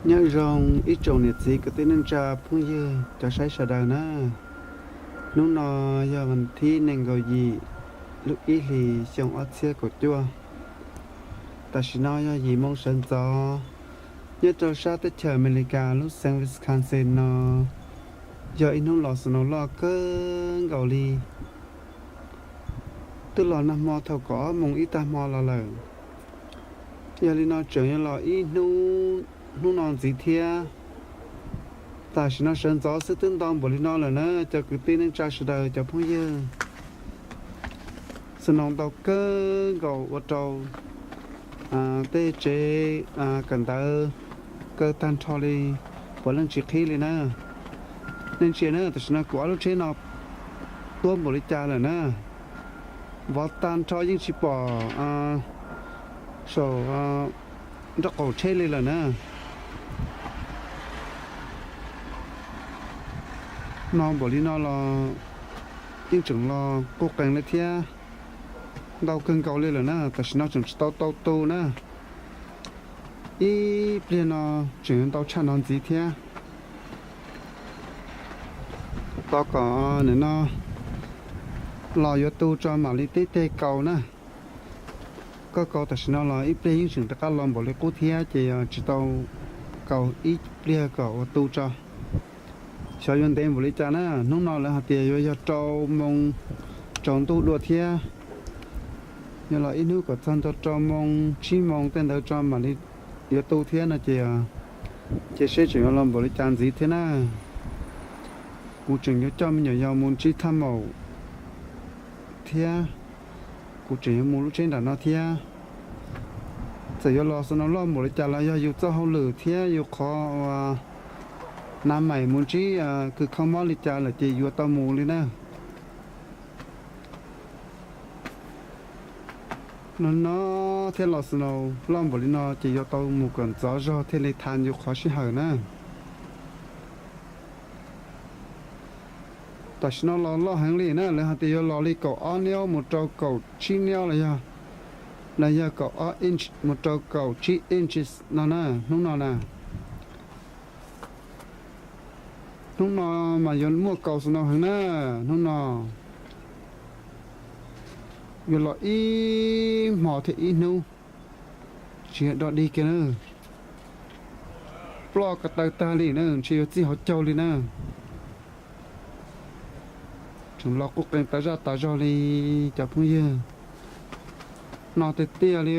Nyob zoo ib tsoom niam txiv kwv tij neej tsa phooj ywg cov saib sawv daws na. Hnub no yog vas thib nees nkaum yim lub ib hlis xyoo ob txhiab kaum cuaj. Tam sim no yog yim moo sawv ntxov, nyob rau sab teb chaws Amelikas lub xeev Wisconsin no, yog ib hnub los snow loj kawg nkaus li. Twb los nag hmo thaum kaum ob moos ib tag hmo los lawm. Yog li no tseem yuav los ib hnub, hnub no ntxiv thiab. Tam sim no sawv ntxov xwb twb ntau npaum li no lawm na cov kwv tij neej tsa sawv daws cov phooj ywg. Snow ntau kawg nkaus ua rau tej tsev kawm ntawv kaw tag nrho li, puav leej tsis qhib li na. Nej ntsia na, tam sim no kuv ob lub tsheb no tuab npaum li cas lawm na. Vov tag nrho yeej tsis pom saum nraub qaum tsheb li lawm na. No npaum li no los yeej tseem los quj qees li thiab. Ntau kawg nkaus li lawm na, tam sim no tseem tsis tau tau tu na. Ib pliag no tseem yuav ntau tshaj no ntxiv thiab. Tos kom nim no los yuav tu tso mam li tib teg kaus na. Koj kaus tam sim no los ib pliag yeej tseem rov qab los npaum li qub thiab ces yog tsis tau kaus ib pliag kom ua tu tso. Xyov yuav ntev npaum li cas na, hnub no lawv hais tias yuav yog rau moos tsaus ntuj dua thiab. Yog los ib hnub kom txog ntua rau moos tsib moos tej ntawd tso mam li yuav tu thiab no ces, ces seb tseem yuav los npaum li cas ntxiv thiab na. Kuv tseem yuav coj me nyuam yaus mus ntsib thaj maum thiab. Kuv tseem yuav mus lub tsheb nram no thiab. Txawm yuav los snow loj npaum li cas los yog yus txoj hauj lwm thiab yus qhov uas nav mais mus ntsib kws kho mob li cas lawm ces yuav tau mus li na. No no thiab los snow loj npaum li no ces yuav tau mus kom ntxov zog thiaj li thav yus qhov sij hawm na. Tam sim no los loj heev li na, lawv hais tias yuav los li kaum ob niob mus rau kaum tsib niob los yog, los yog kaum ob inch mus rau kaum tsib inches no na, hnub no na. Hnub no mas yuav muaj kaus snow heev na, hnub no yuav los ib hmo thiab ib hnub, tsis yog dog dig kiag na. Ploj ko taw tag li na, ntshe yuav txij hauv caug li na. Tseem los quj qees tas zaj tas zog li cov phooj ywg. No tiag tiag li,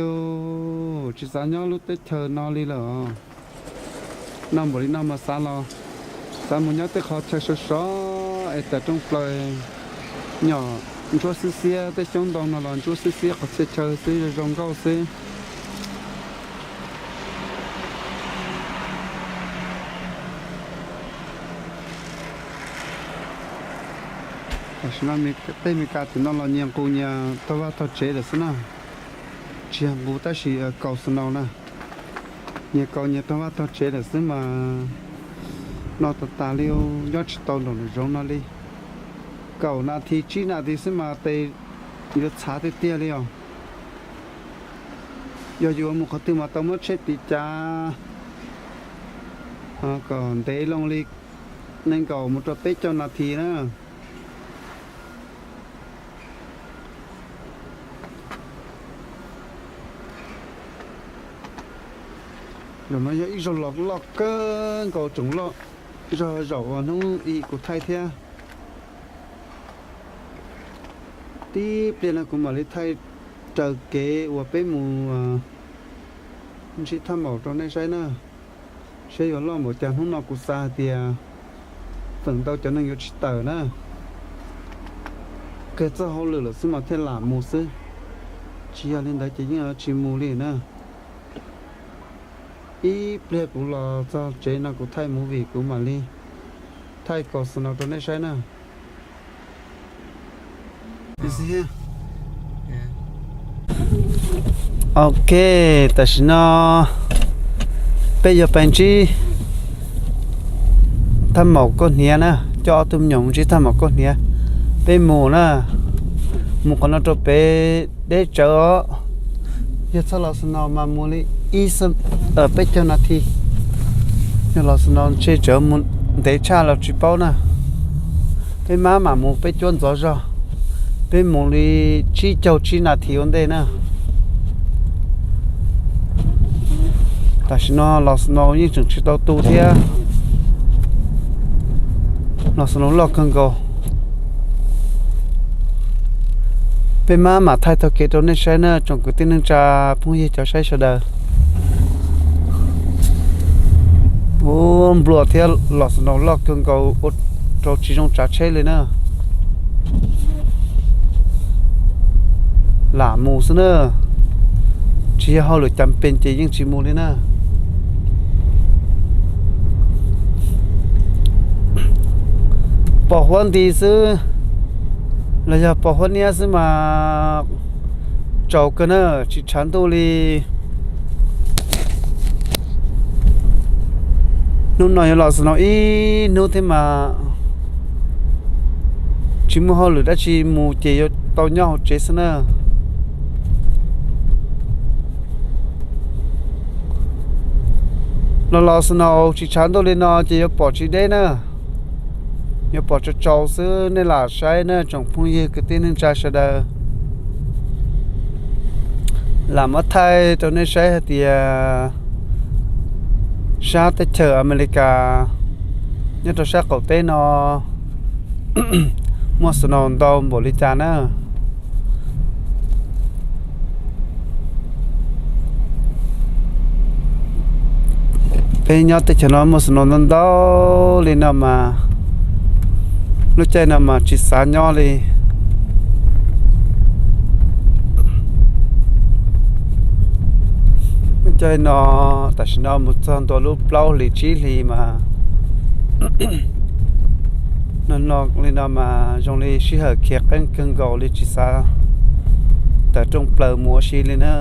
tsis xav nyob lub teb chaws no li lawm. No npaum li no mas xav los, xav mus nyob tej qhov chaw sov sov es tawm rooj plaws nyom ntsuab xib xiab, tej xyoob ntoo no los ntsuab xib xiab qhov txhia chaw xwb, zoo zoo nkauj xwb. Tam sim no tej Meskas tim no los nyias nqus nyias taug vaj taug tsev lawm xwb na. Tsis yog nqus tab sis kaus snow na. Nyias kaus nyias taug vaj taug tsev lawm xwb mas no tas tas li, nyob tsis tau nraum nraum zoov no li. Kaum nas this tsib nas this xwb mas tes yuav txhav tiag tiag li os. Yog yuav mus qhov twg mas tau muab tsheb tiv cav kom ntev loo li nees nkaum mus rau peb caug nas this na. Zaum no yog ib zaug los loj kawg nkaus, tseem loj zog zaum uas hnub i kuv thaij thiab. Tib pliag no kuv mam li thaij raws kev uas peb mus ntsib thaj maum rau nej saib na. Seb yuav loj npaum cas, hnub no kuv xav hais tias feem ntau cov neeg yuav tsis tawm na. Kawg txoj hauj lwm lawm xwb mas thiaj lam mus xwb, tsis yog li ntawd ces yeej tsis mus li na. Ib pliag kuv los txog tsev no kuv thaij movie kuv mam li thaij kaus snow rau nej saib na. Ok, tam sim no peb yuav pais ntsib thaj maum kauj hniav na, coj ob tug me nyuam mus ntsib thaj maum kauj hniav. Peb mus na, mus qhov no rau pem deb tsawv os. Yog txhob los snow mas mus li ib peb caug nas this. Yog los snow ntshe tseem mus ntev tshaj los tsis paub na. Peb maj mam mus peb cuab ntxov zog, peb mus li tsib caug tsib nas this ua ntej na. Tam sim no los snow yeej tseem tsis tau tu thiab. Los snow loj kawg nkaus. Peb maj mam thaij taug kev rau nej saib na tsoom kwv tij neej tsa phooj ywg cov saib sawv daws. Ub, nplua thiab los snow loj kawg nkaus ua rau tsis zoo tsav tsheb li na. Lam mus xwb na, tsis yog hauj lwm cas pes ces yeej tsis mus li na. Pom huab nti xwb los yog pom huab niab xwb mas tsaus kawg na, tsis tshav ntuj li. Hnub no yuav los snow ib hnub thiab mas tsis muaj hauj lwm dab tsi mus ces yuav tau nyob hauv tsev xwb na. Los los snow tsis tshav ntuj li no ces yuav pom tsis deb na, yuav pom tsaus tsaus xwb. Nej lam saib na tsoom phooj ywg kwv tij neej tsa sawv daws. Lam muab thaij rau nej saib hais tias sab teb chaws Amelikas nyob rau sab qaum teb no muaj snow ntau npaum li cas na. Peb nyob teb chaws no muaj snow ntau ntau li no mas lub caij no mas tsis xav nyob li. Lub caij no tam sim no mus txog ntua lub plaub hlis tsib hlis mas no no li no mas zoo li sij hawm khiav qeeb kawg nkaus li tsis xav tawm rooj plaws mus ua si li na,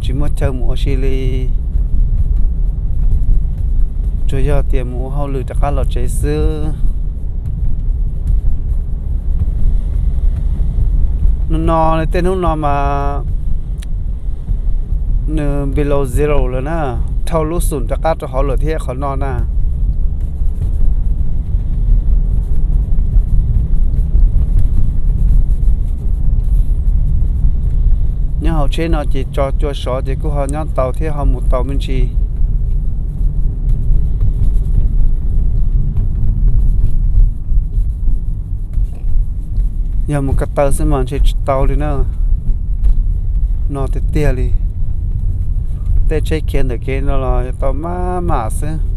tsis muaj chaw mus ua si li. Tsuas yog tias mus ua hauj lwm rov qab los tsev xwb. No no tej hnub no mas nws below zero lawm na, dhau lub xum rov qab rau hauv lawm thiab qhov no na. Nyob hauv tsheb no ces tso cua sov ces kuj ho nyob tau thiab ho mus tau me ntsis. Yog mus ko taw xwb mas ntshe tsis tau li na. No tiag tiag li, tej tsheb khiav ntawm kev no los yuav tau maj mam xwb.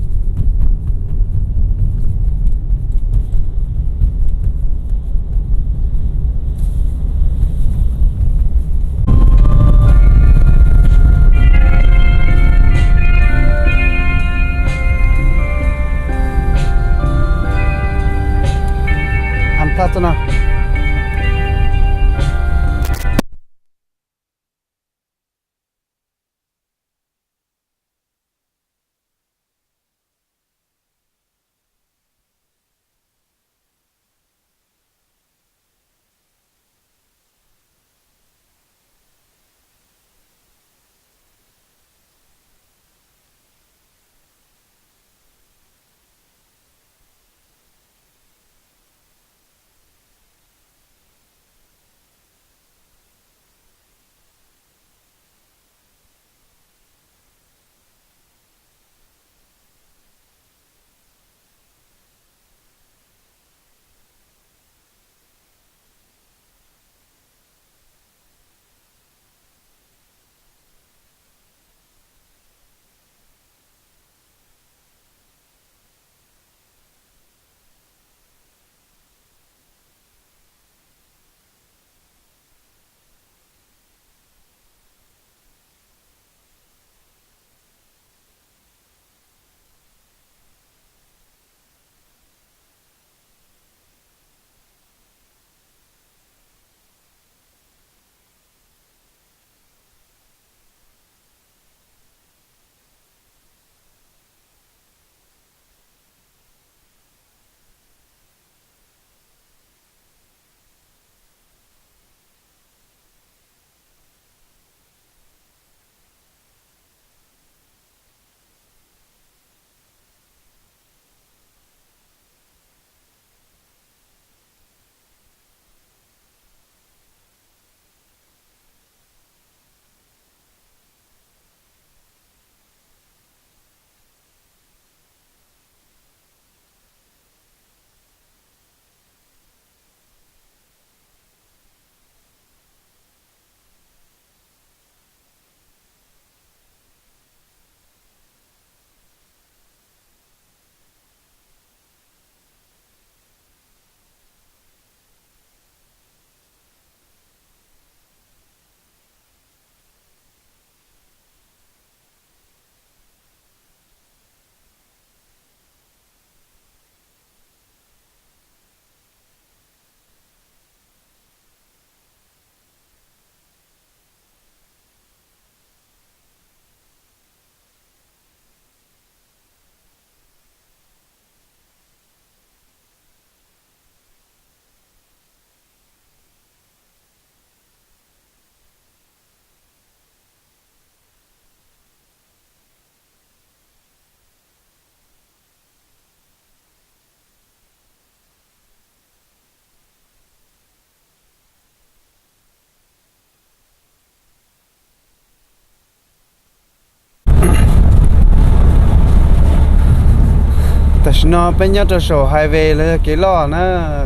Tam sim no peb nyob rau saum highway los yog kev loj na,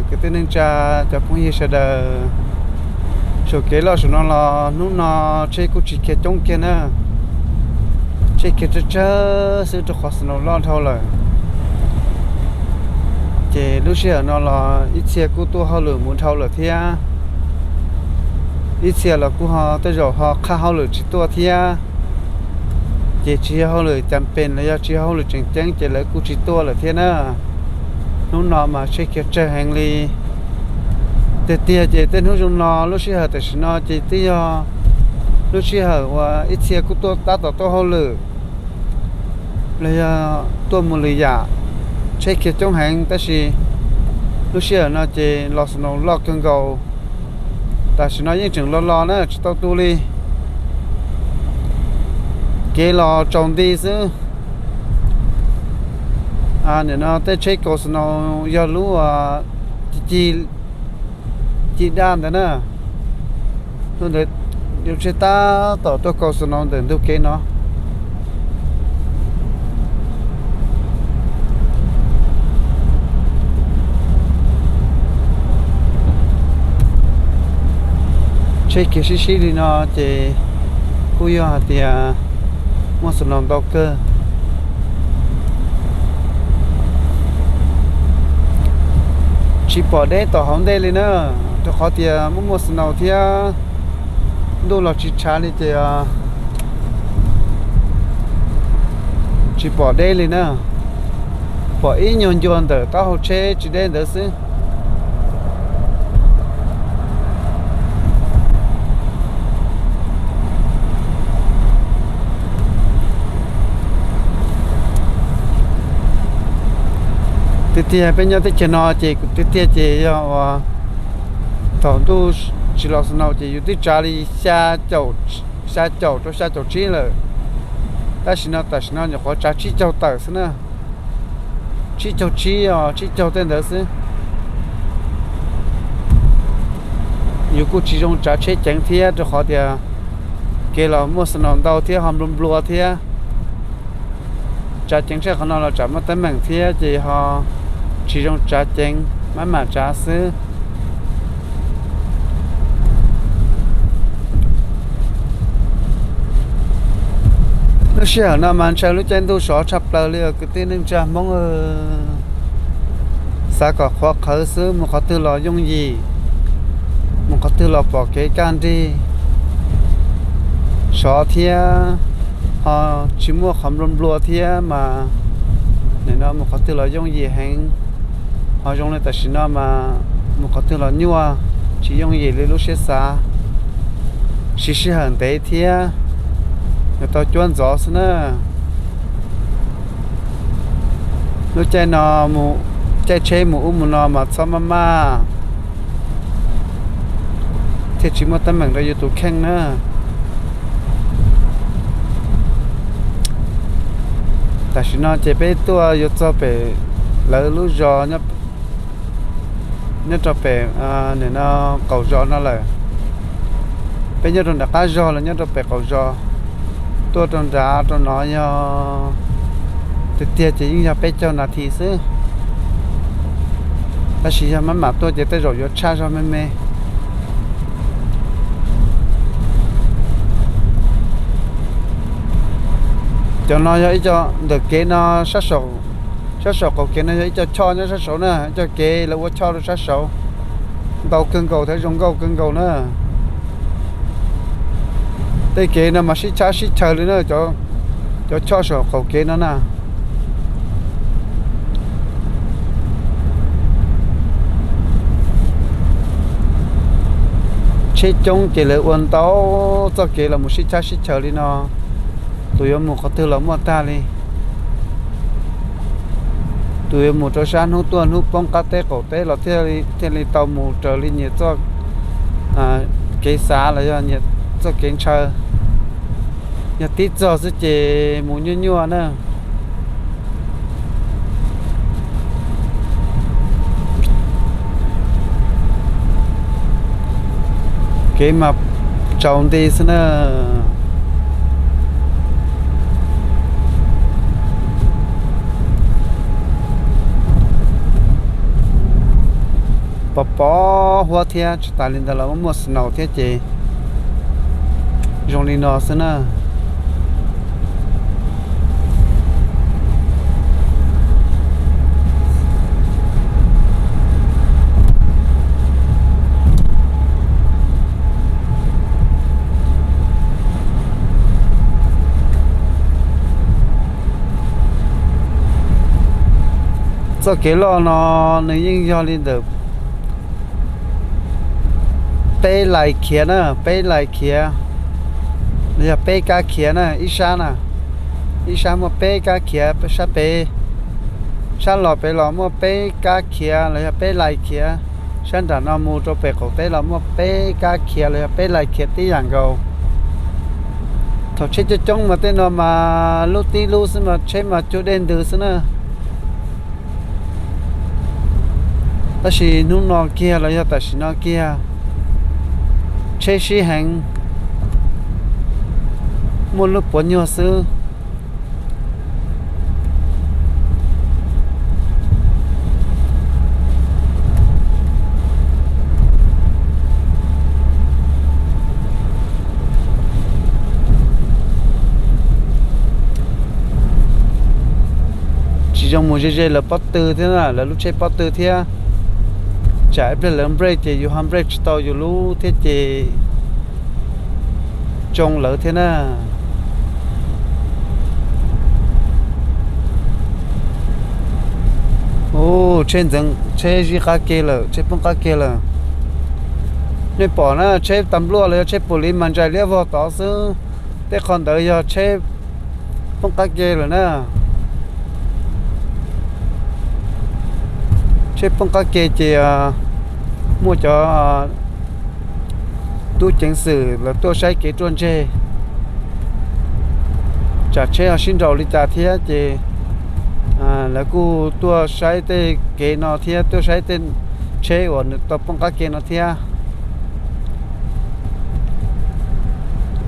kwv tij neej tsa cov phooj ywg sawv daws. Saum kev loj saum no los hnub no tsheb kuj tsis khiav coob kiag na, tsheb khiav tsawg tsawg xwb rau qhov snow loj dhau lawm. Ces lub sij hawm no los ib txhia kuj tuaj hauj lwm mus dhau lawm thiab, ib txhia los kuj ho tej zaum ho qhaj hauj lwm tsis tuaj thiab. Ces tsis yog hauj lwm cas pes los yog tsis yog hauj lwm tseem ceeb ces lawv kuj tsis tuaj lawm thiab na. Hnub no mas tsheb khiav tsawg heev li. Tiag tiag ces tej hnub zoo no lub sij hawm tam sim no ces twb yog lub sij hawm uas ib txhia kuj tuaj tab tom tuaj hauj lwm los yog tuaj mus lwm yam, tsheb khiav coob heev tab sis lub sij hawm no ces los snow loj kawg nkaus. Tam sim no yeej tseem los los na tsis tau tu li, kev los tsaus nti xwb. Nim no tej tsheb kaus snow yog lub ci ci daj ntawd na, tus ntawd yuav tsheb tab tom tuaj kaus snow ntawm ntug kev no. Tsheb khiav sib sib li no ces kuj yog hais tias muaj snow ntau kawg. Tsis pom deb tom hauv ntej li na, rau qhov tias muaj muaj snow thiab ntuj los tsis tshav li ces tsis pom deb li na, pom ib nyuag ncua ntawm taub hau tsheb tsis deb ntawd xwb. Tiag tiag peb nyob teb chaws no ces tiag tiag ces yog uas thaum ntuj tsis los snow ces yus twb tsav li xya caum rau xya caum tsib lawm. Tab sis no tam sim no nyuam qhuav tsav tsib caug tawm xwb na, tsib caug tsib os tsib caug tej ntawd xwb. Yus kuj tsis zoo tsav tsheb ceev thiab rau qhov tias kev los muaj snow ntau thiab ho nplua nplua thiab. Tsav ceev tshaj qhov no los tsam muaj teeb meem thiab ces ho tsis zoo tsav ceev, maj mam tsav xwb. Lub sij hawm no mas ntshe lub caij ntuj sov tshaj plaws li os kwv tij neej tsa Hmoob. Xav kom qhuav qhawv xwb, mus qhov twg los yooj yim, mus qhov twg los pom kev kaj nrig, sov thiab ho tsis muaj qhov nplua nplua thiab mas nim no mus qhov twg los yooj yim heev. Ho zoo li tam sim no mas mus qhov twg los nyuaj, tsis yooj yim li lub siab xav, siv sij hawm ntev thiab yuav tau cuab ntxov xwb na. Lub caij no, caij tsheb mus ub mus no mas txhob maj maj thiaj tsis muaj teeb meem rau yus tus kheej na. Tam sim no ces peb tuaj yuav txog pem lawv lub zos nyob rau pem nim no qaum zos no lawm. Peb nyob rau nram qab zos, lawv nyob rau pem qaum zos. Tuaj rau nrad rau no yog tiag tiag ces yeej yog peb caug nas this xwb, tab sis yog maj mam tuaj ces tej zaum yuav tshaj zog me me. Cov no yog ib co ntawm kev no, sab saum qaum kev no yog ib co choj nyob sab saud na, ib co kev lawv ua choj rau sab saud ntau kawg nkaus thiab zoo nkauj kawg nkaus na. Tej kev no mas sib tshab sib chaws li na, cov choj saum qaum kev no na. Tsheb coob ces lawv ua ntau txoj kev los mus sib tshab sib chaws li no, tus yuav mus qhov twg los muaj tag li. Tus yuav mus rau sab hnub tuaj hnub poob qab teb qaum teb los thiaj li tau mus raws li nyias txoj kev xav los yog nyias txoj kev ntshaw. Yog tib txog xwb ces mus nyuaj nyuaj na. Kev mas tsaus nti xwb na. pos pos huab thiab, tsis tas li ntawd los muaj snow thiab ces zoo li no xwb na. Txoj kev loj no nws yeej yog li ntawm peb lais khiav na, peb lais khiav los yog peb kab khiav na, ib sab na, ib sab muaj peb kab khiav, sab pem, sab los pem los muaj peb kab khiav los yog peb lais khiav, sab nram no mus rau pem qaum teb los muaj peb kab khiav los yog peb lais khiav tib yam nkaus. Thaum tsheb coob coob mas tej no mas lub tib lub xwb mas tsheb mas cuag dej ntws xwb na. Tab sis hnub no kiag los yog tam sim no kiag, tsheb sib heev, muaj lub puav nyuag xwb. Tsis zoo mus ze ze lawv pob tw thiab na, lawv lub tsheb pob tw thiab. Tsam ib pliag lawv brake ces yus ho brake tsis tau yus lub thiab ces tsoo lawv thiab na. Ub, tsheb ntxeev, tsheb zib qab ke lawm, tsheb poob qab ke lawm. Nej pom na, tsheb tas npluaj los yog tsheb pum li mas ntsais liab vog tod xwb, tej qhov ntawd yog tsheb poob qab ke lawm na. Tsheb poob qab ke ces muaj cov tub ceev xwm lawv tuaj saib kev ruaj ntseg, tsam tsheb ho sib nraus li cas thiab ces lawv kuj tuaj saib tej kev no thiab tuaj saib tej tsheb uas nws tau poob qab ke no thiab.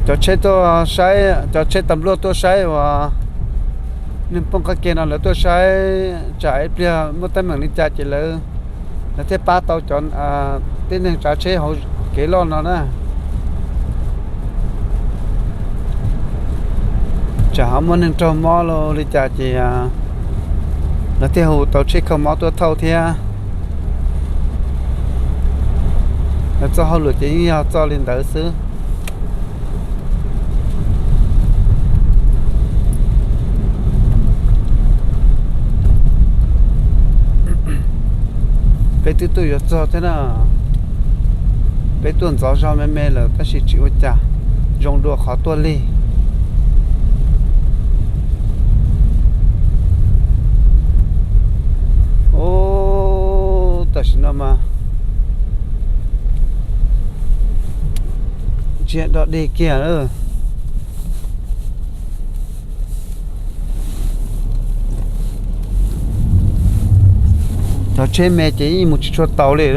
Cov tsheb tuaj saib, cov tsheb tas npluaj tuaj saib uas neeg poob qab ke no lawv tuaj saib tsam ib pliag muaj teeb meem li cas ces lawv, lawv thiaj pab tau cov tib neeg tsav tsheb hauv kev loj no na. Tsam ho muaj neeg raug mob li cas ces lawv thiaj hu tau tsheb kho mob tuaj thauj thiab. Lawv txoj hauj lwm ces yeej yog txoj li ntawd xwb. Peb twb tuaj yuav txog thiab na. Peb tuaj ntxov zog me me lawm tab sis tsis ua cas, zoo dua qhov tuaj lig. Ub, tam sim no mas ntsiag dog dig kiag lawm. Cov tsheb me ces yeej mus tsis tshua taus li.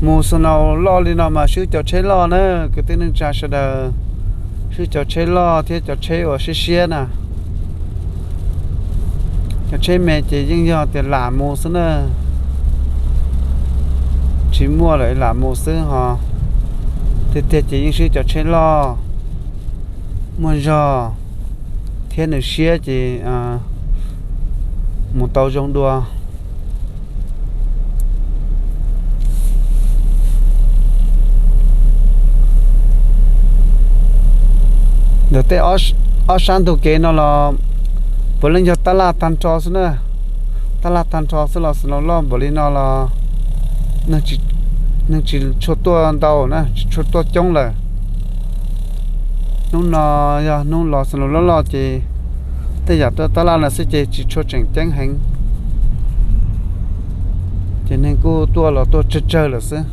Mus snow loj li no mas swb cov tsheb loj na, kwv tij neej tsa sawv daws, swb cov tsheb loj thiab cov tsheb uas siab siab na. Cov tsheb me ces yeej yog tias lam mus xwb na, tsis muaj lawm lam mus xwb ho. Tiag tiag ces yeej swb cov tsheb loj muaj zog thiab nws siab ces mus tau zoo dua. Ntawm tej ob sab ntug kev no los puav leej yog tab laj tag nrho xwb na. Tab laj tag nrho xwb los snow loj npaum li no los neeg tsis tshua tuaj ntau na, tsis tshua tuaj coob lawm. Hnub no yog hnub los snow loj loj ces tej yam tuaj tab laj no xwb ces tsis tshua tseem ceeb heev, ces neeg kuj tuaj los tuaj tsawg tsawg lawm xwb.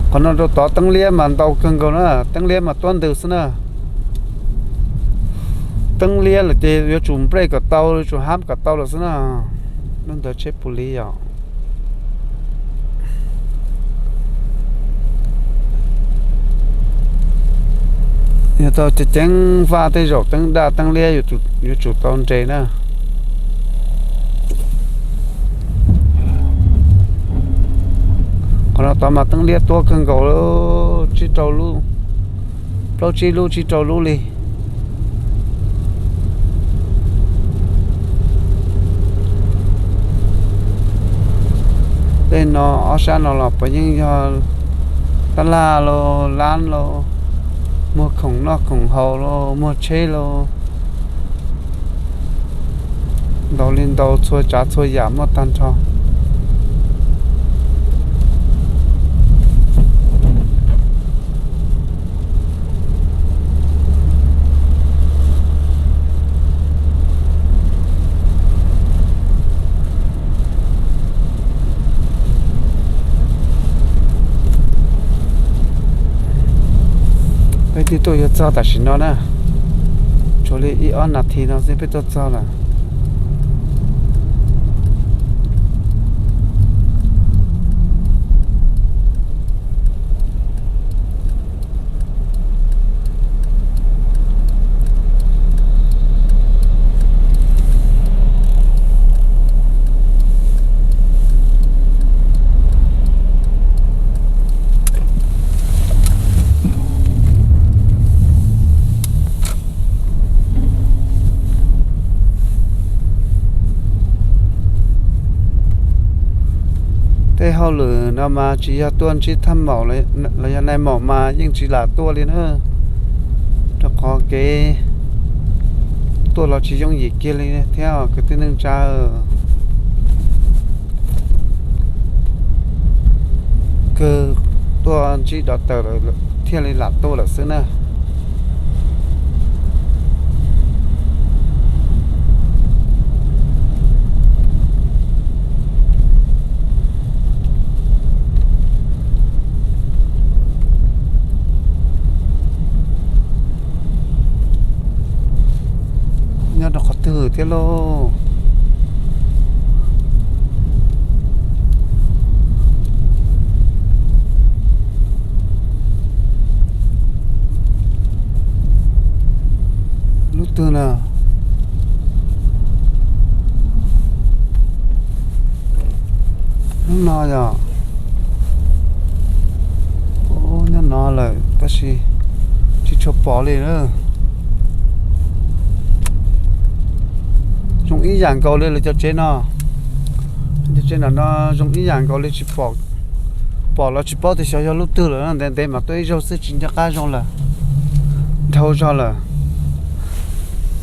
Qhov no rau tod teeb liab mas ntau kawg nkaus na, teeb liab mas tuab ntws xwb na. Teeb liab lawm ces yuav tsum brake kom tau, yuav tsum hab kom tau lawm xwb na. Lub ntawd tsheb pus lis yom. Yog tau ceev ceev faj tej zaum teeb daj teeb liab yuav tsum tau nres na. Qhov no tod mas teeb liab tuab kawg nkaus, tsib rau lub, plaub tsib lub tsib rau lub li. Tej no ob sab no los puav yeej yog tab laj los lab los, muag khoom noj khoom haus los muag tsheb los, ntau li ntau txhua tsav txhua yam muaj tag nrho. Peb twb tuaj yuav txog tam sim no na, tshuav li ib ob nas this no xwb peb tuaj txog lawm. Tej hauj lwm no mas tsis yog tuaj ntsib thaj maum los yog nais maum mas yeej tsis lam tuaj li na, rau qhov kev tuaj los tsis yooj yim kiag li thiab kwv tij neej tsa. Kawg tuaj ntsib dov tawm lawm thiaj li lam tuaj lawm xwb na. Nyob rau qhov twg thiab lauj? Lub twg na? Lub no yog, nyob no lawm tab sis tsis tshua pom li na. Zoo ib yam nkaus li lawv cov tsev no. Cov tsev no no zoo ib yam nkaus li, tsis pom, pom los tsis paub tias xyov yog lub twg lawm, ntev ntev mas tuaj ib zaug xwb tsis nco qab zoo lawm, dhau zog lawm.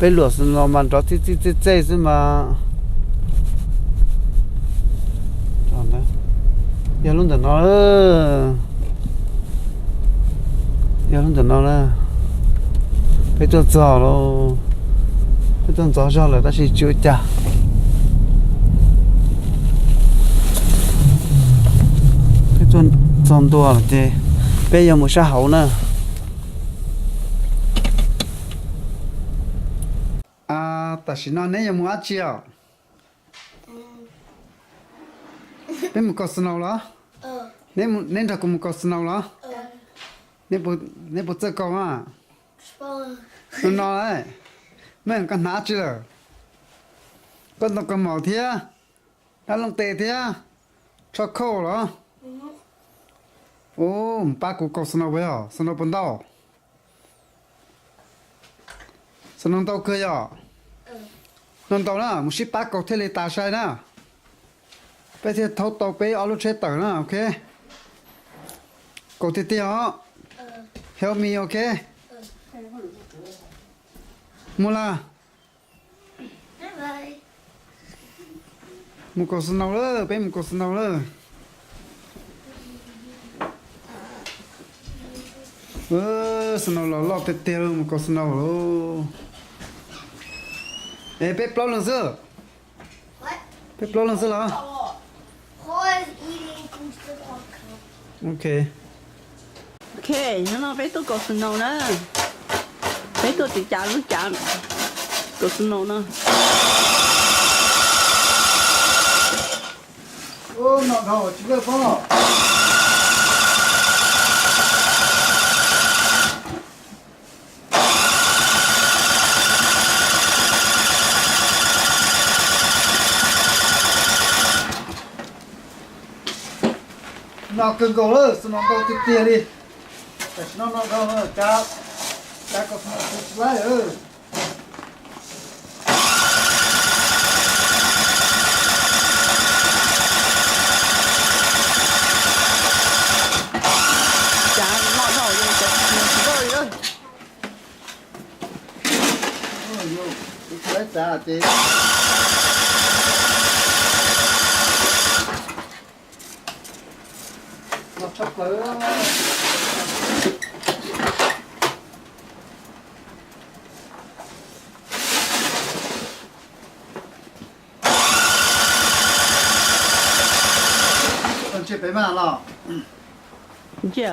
Peb luam xwb no mas nrov txij txij txej txej xwb mas. Yog lub ntawm no, yog lub ntawm no na. Peb tuaj txog lauj, peb tuaj ntxov zog lawm tab sis tsis ua cas. Peb tuaj txog ntua lawm ces peb yuav mus sab hauv na. Tam sim no neb yuav mus dab tsi os? Peb mus kaus snow los? Neb nrog kuv mus kaus snow los? Neb puas txawj kaus a? No no, mej koj hnav tsi lawm? Koj ntoo kaus mom thiab, dab looj tes thiab, tsho khauj los? Ub, pab kuv kaus snow puas yog? Snow puas ntau? Snow ntau kawg yog? No ntau na, mus sib pab kaus thiaj li tas sai na. Peb thiaj thaub tau peb ob lub tsheb tawm na, ok. Kaus tiag tiag os. Help me, ok. Mus lawm. Mus kaus snow lawm, peb mus kaus snow lawm. Snow los loj tiag tiag, mus kaus snow lauj. Es peb plaub leeg xwb? Peb plaub leeg xwb los? Ok. Ok, hnub no peb tuaj kaus snow na. Peb tuaj tsis cav lub cav, Kaus snow no. Ub, no dhau tsis lawj pob. No kawg nkaus lawm, snow ntau tiag tiag li. Tam sim no no dhau, cav, cav kaus snow tsis lawj. Cav noj dhau, cav tsis noj tsis lawj li. Ua, kuv tsis laib txav ces no tshaj plaws. Ntshe peb mas los. Ntshe.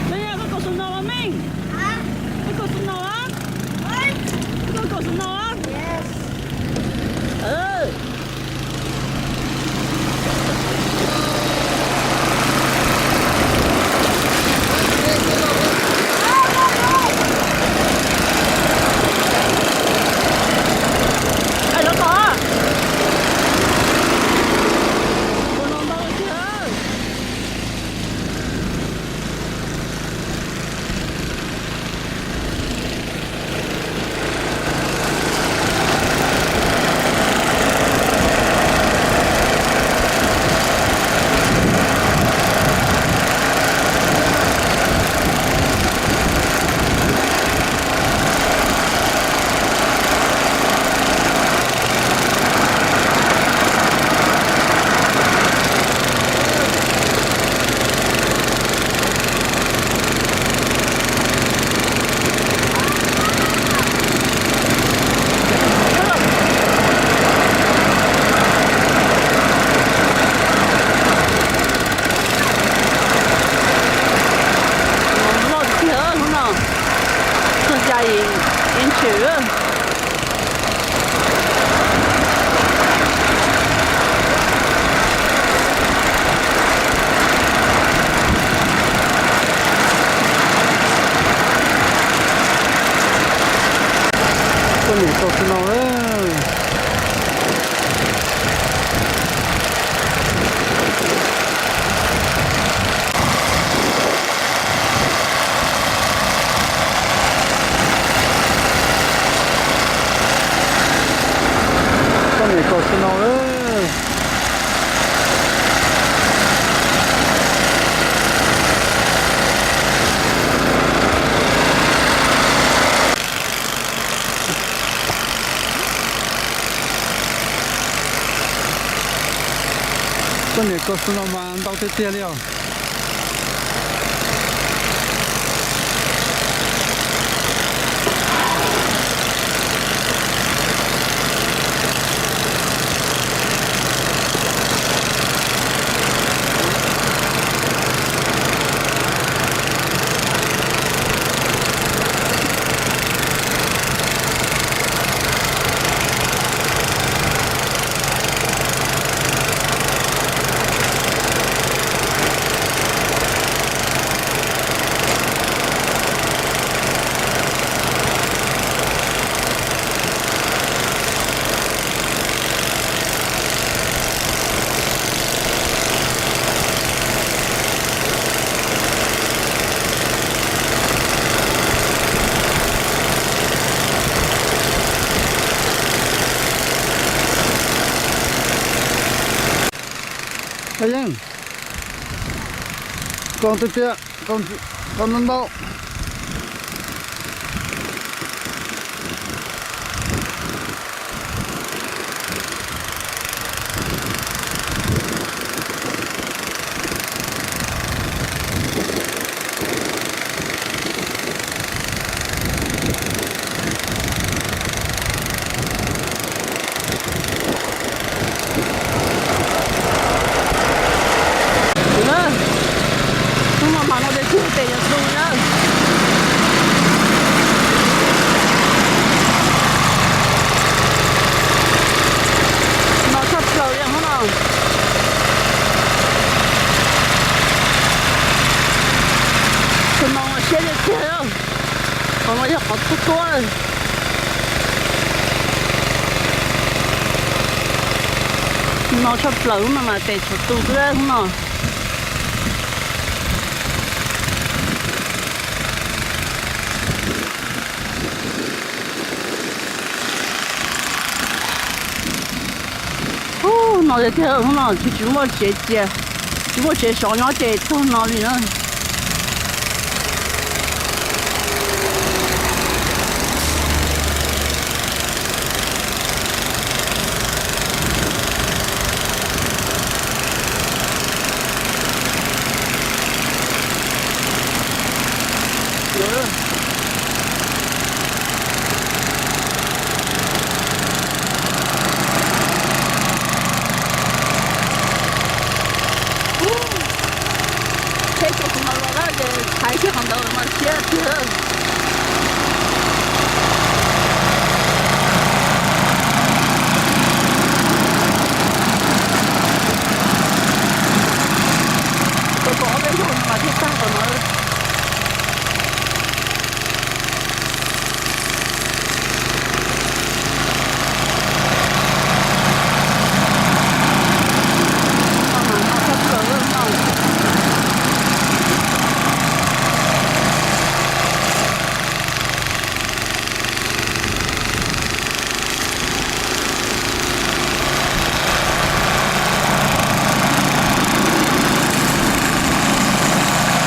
Mej, koj kaus snow los mej? Koj kaus snow los? Koj kaus snow los? Aib, los tom. Ua no ntau tiag. Loj tiag hnub no, txog caij ib ntsws. Koj niam kaus snow lawm. Koj niam kaus snow lawm. Koj niam kaus snow mas ntau tiag tiag li os. Koj yeej, koj tiag tiag, koj ntau ntau. Hnub no mas no ces tsuag tes yuav tu na. No tshaj plaws li hnub no. Tus no mas siab tiag tiag. Qhov no yog qhov tuab tuab. No tshaj plaws hnub no mas tes tshuav tu xwb hnub no. Hnub no tiag tiag, hnub no tsis, tsis muaj tsev cia, tsis muaj tsev sov nyob ces txog no li na. Tsheb txog tus no los lawm ces thaiv kiag qhov ntawd mas siab tiag. Tau tau ob peb zaug no mas thiaj tag tom no.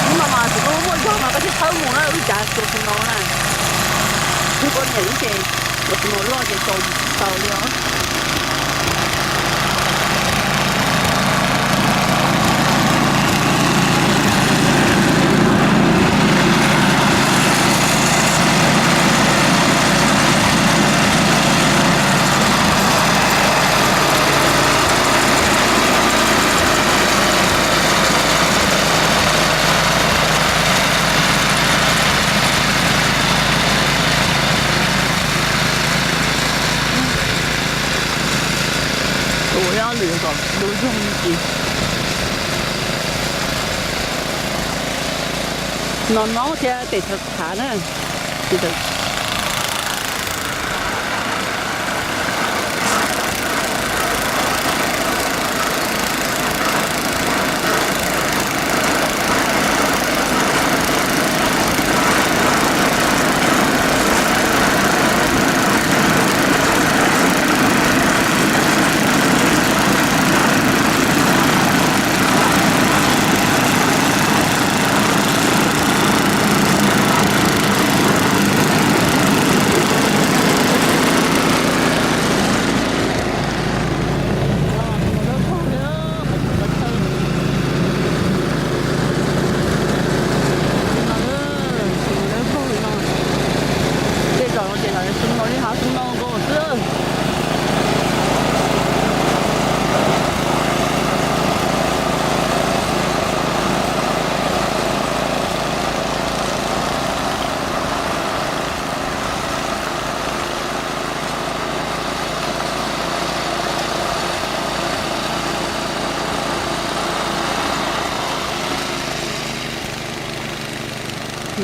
Hnub no mas tsis muaj zog mas koj thiaj thawb mus na, ua cas tsuas tus no na. Twb poj niam lub ces ua tus no loj ces tau, tau li os. Tus ua ob lwm kom du zog li ces no no thiab tes thav thav na. Tej zaum no ces lawv su no li hav su no nkaus xwb.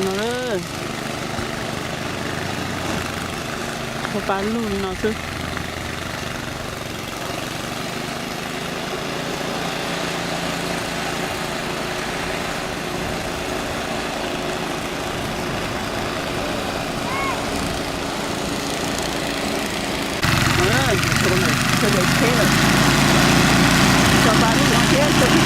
No, ua pa lug li no xwb. Tso pa lug no thiab tso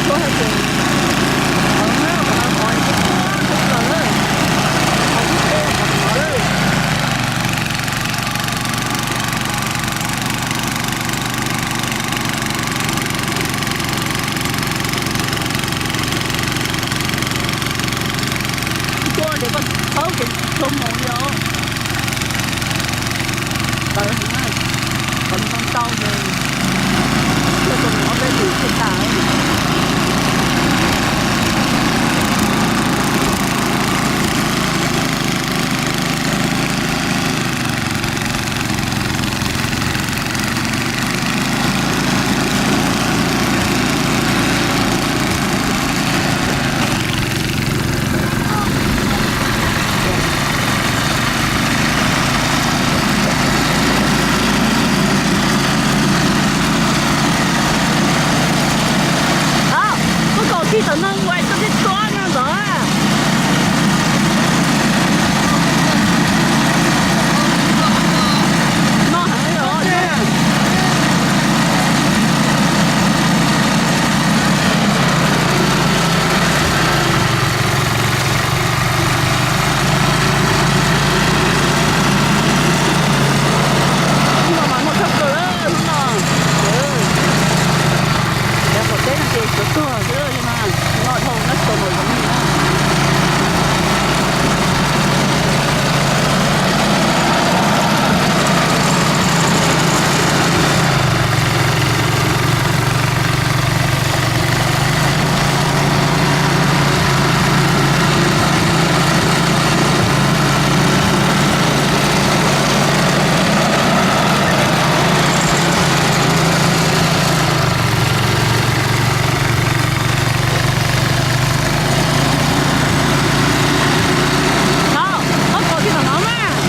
Tuaj ces koj txhawb ces tsis tshua mus li os. Tawv heev na, kom nws tau ntau ces tuaj tau ob peb lwm thiaj tas. Koj kom tij tam no ua tau tej tsuab no ntawd. No heev os. Hnub no mas muaj tshaj plaws lawm hnub no. Cov tom teb no ces sawv tuag xwb li mas, noj dhau nyob tsis tau npaum zoo li na. Tau, koj kom tij tom no mas.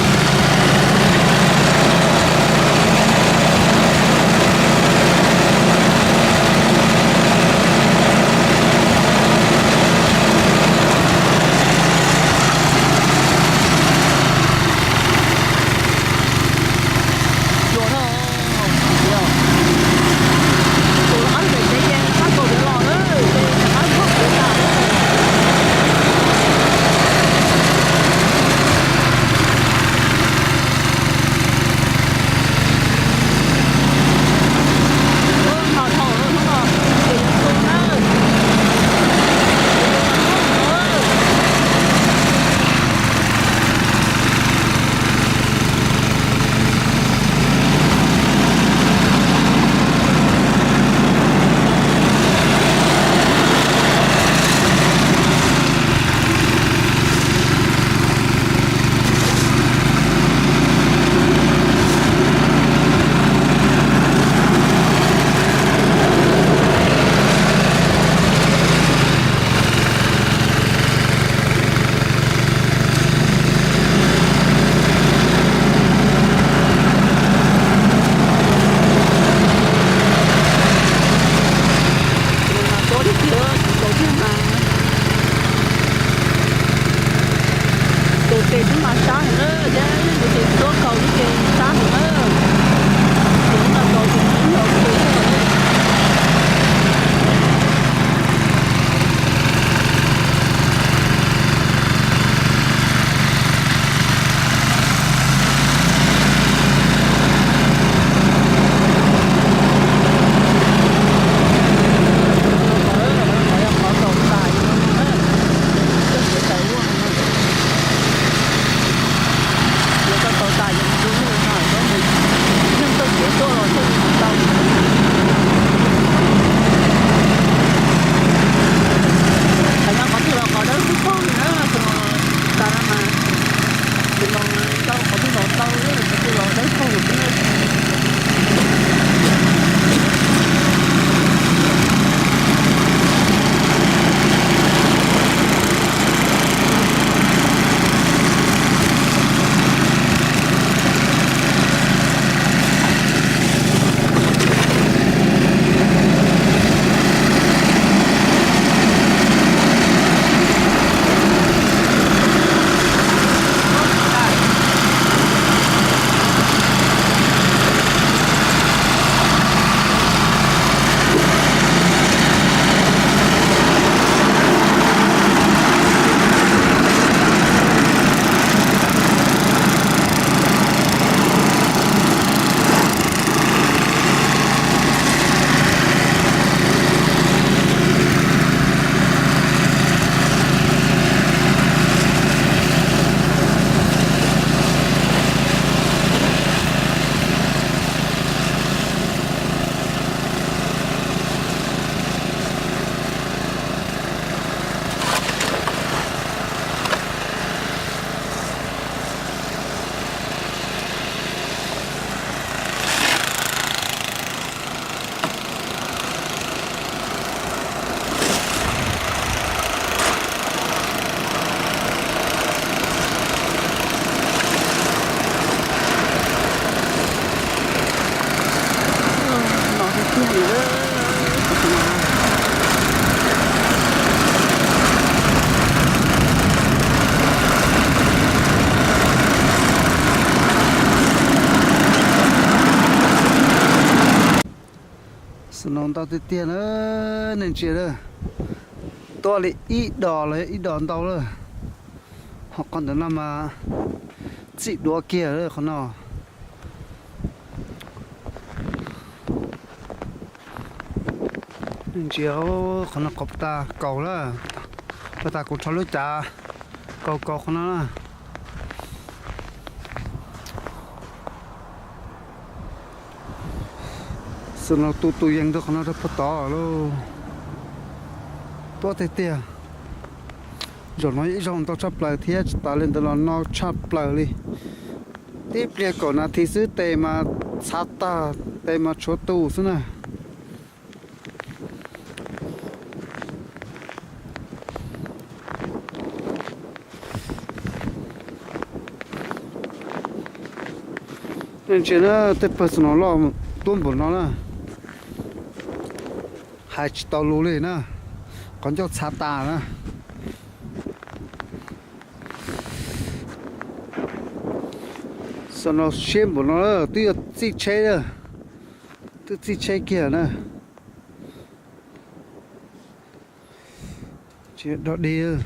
Tus qab pem tsev ces qab kaum yuav los lawm ces qab kaum yuav tas. Hnub no dhau lawm, hnub no ces yuav tu na. Tus mas tuab tiag tiag, tus kaus tiag mas. Tus tes twb mas sab heev na, thiab tus tes tuab kaus lub tes sab heev na. Tus no kaus tus ib nyuag tus xwb. Yuav tau tau tas ces mus du lug no, koj mus Ntau tiag tiag na, nej ntsia lawm. Tuaj li ib dos los ib dos ntau lawm. Ho qhov ntawm no mas txij duav kiag lawm qhov no. Nej ntsia qhov no qhov puag ta kaus lawm. Puag ta kuv rho lub cav kaus kaus qhov no na. Xwb no tu tus yees rau qhov no rau puag tod lauj. Tuab tiag tiag. Zaum no ib zaug ntau tshaj plaws thiab tsis tas li ntawd los no tshaj plaws li. Tib pliag kaum nas this xwb tes mas txhav tag, tes mas tshuav tus xwb na. Nej ntsia na, tej pawg xwb no loj tuab npaum no na. Hais tsis tau lus li na, qhov ncauj txhav tas na. Xwb no siab npaum no twb yuav txij tsheb, twb txij tsheb kiag na. Tsis dog dig.